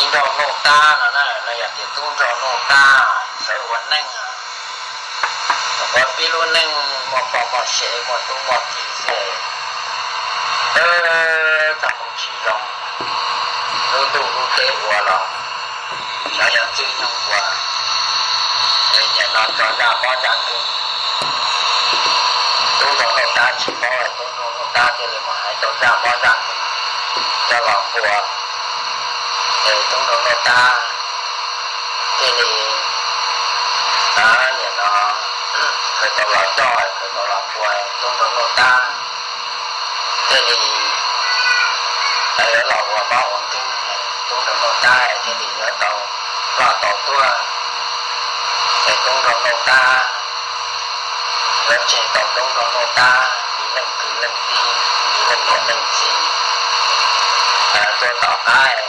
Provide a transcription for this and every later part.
Nraug Nuj Tab no na, los yog tias tub nraug Nuj Tab sawv ua neej, ua pib lub neej muaj poj muaj sev muaj tub muaj ki xwb, txoj hmoo tsis zoo, lub ntuj lub teb ua los xyov yog txwj nyoog ua, es nim no tso zaj mob zaj nkeeg. Tub nraug Nuj Tab tsis paub, tub nraug Nuj Tab thiaj li mus hais tau zaj mob zaj nkeeg coj los ua, es tub nraug Nuj Tab thiaj li, nim no khaws tau los coj, khaws tau los ua, tub nraug Nuj Tab thiaj li yuav los ua mob ua nkeeg, tub nraug Nuj Tab thiaj li yuav tau loj tau tuaj, es tub nraug Nuj Tab yuav tseg tau tub nraug Nuj Tab ib leej kwv leej tij, ib leej niam leej txiv. Tuaj tom qab,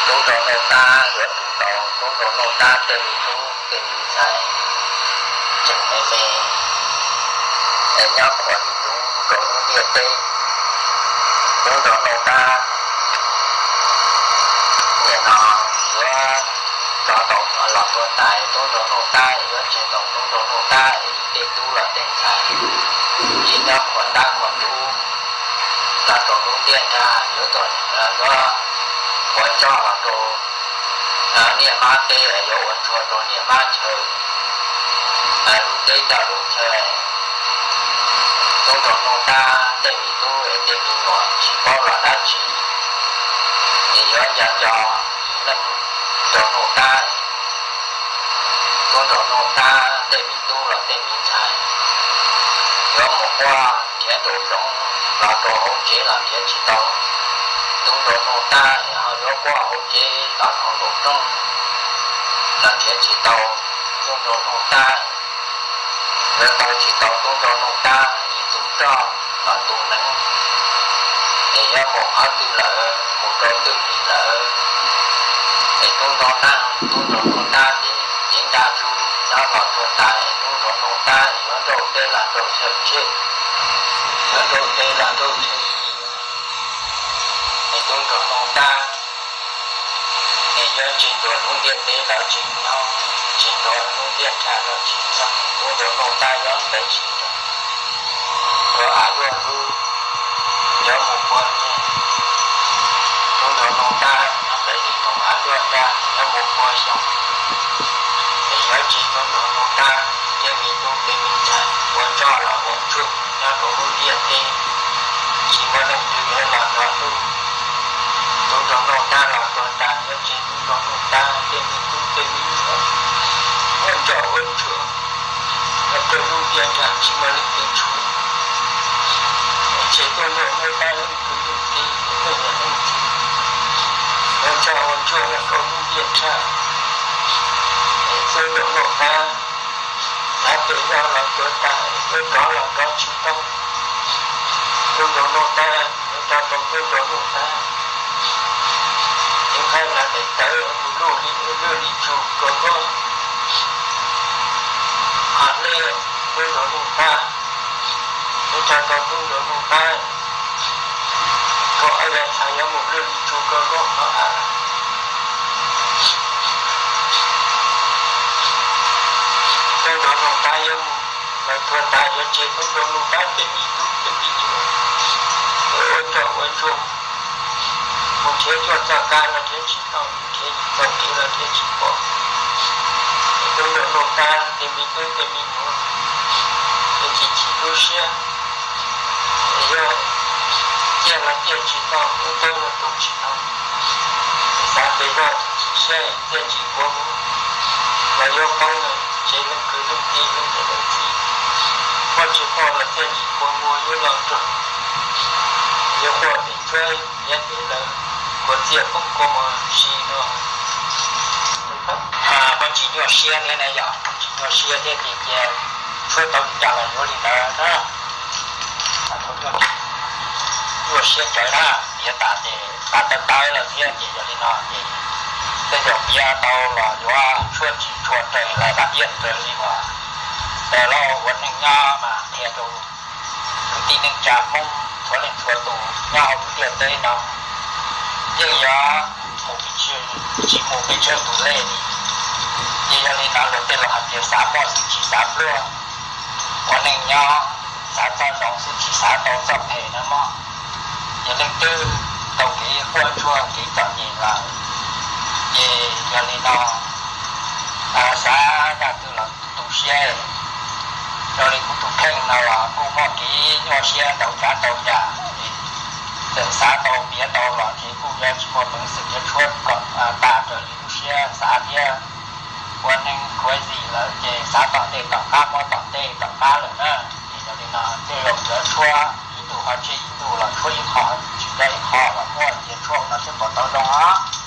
tub nraug Nuj Tab yuav tus tau tub nraug Nuj Tab tej me tub tej me ntxhais tseem me me, es nyob qhuas tus rau lub ntiaj teb. Tub nraug Nuj Tab nim no yuav rov tau los tua tais, tub nraug Nuj Tab yuav tseg tau tub nraug Nuj Tab tej tub los tej ntxhais, tsis nyob qhuas dab qhuas tub los rau lub ntiaj teb, yuav, yuav ua ntsuag los rau niaj mab teb, yuav ua ntsuag rau niaj mab chaw, lub teb toj lub chaw. Tub nraug Nuj Tab tej me tub tej me nyuam tsis paub los dab tsi, ces yuav nco nco ib leej nraug Nuj Tab, tub nraug Nuj Tab tej me tub los tej me ntxhais yuav mus quaj nrhiav nraum zoov los rau hauv tsev los nrhiav tsis tau tub nraug Nuj Tab, ho yuav quaj hauv tsev los rau nraum rooj los nrhiav tsis tau tub nraug Nuj Tab, yuav tau tsis tau tub nraug Nuj Tab ib tug roj los tus neev, ces yuav mus qhov twg lawm mus rau twg li lawm. Ces tub nraug Nuj Tab, tub nraug Nuj Tab ces cev ntaj ntsug nyob los tua tais, tub nraug Nuj Tab yuav nrauj teb los nrauj chaw tseg, yuav nrauj teb los nrauj chaw, es tub nraug Nuj Tab es yuav tseg ntua lub ntiaj teb lawm tsis nyob, tseg ntua lub ntiaj teb lawm tsis nyob, tub nraug Nuj Tab yuav ntev tsis ntev, yuav av luaj lub, yuav mus pua niaj, tub nraug Nuj Tab nyob pem li tus av luaj nrag yuav mus pua xyoo, es yuav tseg tub nraug Nuj Tab tej me tub tej me ntxhais ua ntsoj los ua ntsuag nyob rau lub ntiaj teb, tsis muaj leej twg yuav los nrog tub, tub nraug Nuj Tab los tua tais, yuav tseg tub nraug Nuj Tab tej me tub tej me nyuam ua ntsoj ua ntsuag nyob rau lub ntiaj teb tsis muaj leej twg tshuav, tseg tub nraug Nuj Tab leej kwv leej tij leej niam leej txiv ua ntsoj ua ntsuag nyob rau lub ntiaj teb, es tub nraug Nuj Tab nrhiav pem zog los tuav tas, yuav rov los rov tsis tau. Tub nraug Nuj Tab, yuav rov tau tub nraug Nuj Tab, yuav nqaij los daim tawv mus luj li, luj li tsus kaus nkuaj. Qhov hleb, tub nraug Nuj Tab, yuav rov tau tub nraug Nuj Tab, thaum ib yam txhais yuav mus luj li tsus kaus nkuaj qhov av. Tub nraug Nuj Tab yuav mus, lawv tuav tas yuav tseg tub nraug Nuj Tab tej me tub tej me nyuam ua ntsoj ua ntsuag, mus nrhiav cuaj txoj kab los nrhiav tsis tau, nrhiav txoj kev los nrhiav tsis pom. Tub nraug Nuj Tab tej me tub tej me nyuam, yuav chim chim lub siab, yuav ciaj los ciaj tsis tau, yuav tu los tu tsis tau. Xav pem zog chim chim siab, txiaj ntsim quav muag, los yuav poob lawm, tseg leej kwv leej tij leej niam leej txiv, muaj tsis pom los txiaj ntsim quav muag yuav los rau, yuav quaj pem tsuab, yuav pem lawv, quav txiaj poob quav muag si no. Muaj tsis nyuaj siab thiab na yom, tsis nyuaj siab thiab ces cia tshuab tau li cas los yuav li ntawd na. Nyuaj siab tsawv na, piav tas ces tas tawv tawv lawm thiab ces yog li no ces tej zaum piav tau los yuav tshuaj tsis tshua raws lawv dab iab raws li uas raws lawv ua neej nyob mas qhia rau kwv tij neej tsa Hmoob txhua leej txhua tus nyob hauv lub ntiaj teb no yeej yuav mus tsis mus pes tsawg tus lej li. Ces yog li no luag tej laus hais tias xav muaj xwb tsis xav pluag, ua neej nyob xav txoj zoo xwb tsis xav tau txoj phem na mog. Ces leej twg tau kev quaj ntsuag kev txom nyem lawm, ces yog li no xav zaj twg los tu siab. Yog li kuv tus kheej no los kuj muaj kev nyuaj siab ntau tsav ntau yam, txawm xav tau piav tau los ces kuj yuav tsis muaj peev xwm yuav tshuab kom tas raws li lub siab xav thiab. Ua neeg khuav zim lawm ces xav tom ntej tom qab muab tom ntej tom qab lawm na. Ces yog li no tej zaum yuav tshuab ib ntu ho tseg ib ntu los tshuab ib qho tsis nco ib qho los muaj ces tshuab no thiaj pom tau zoo os.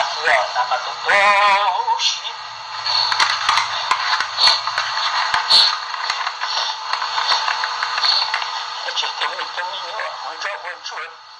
Yog tas mas tus tu siv, tsis tus me tub me nyuam mus nrog ua ntsuag.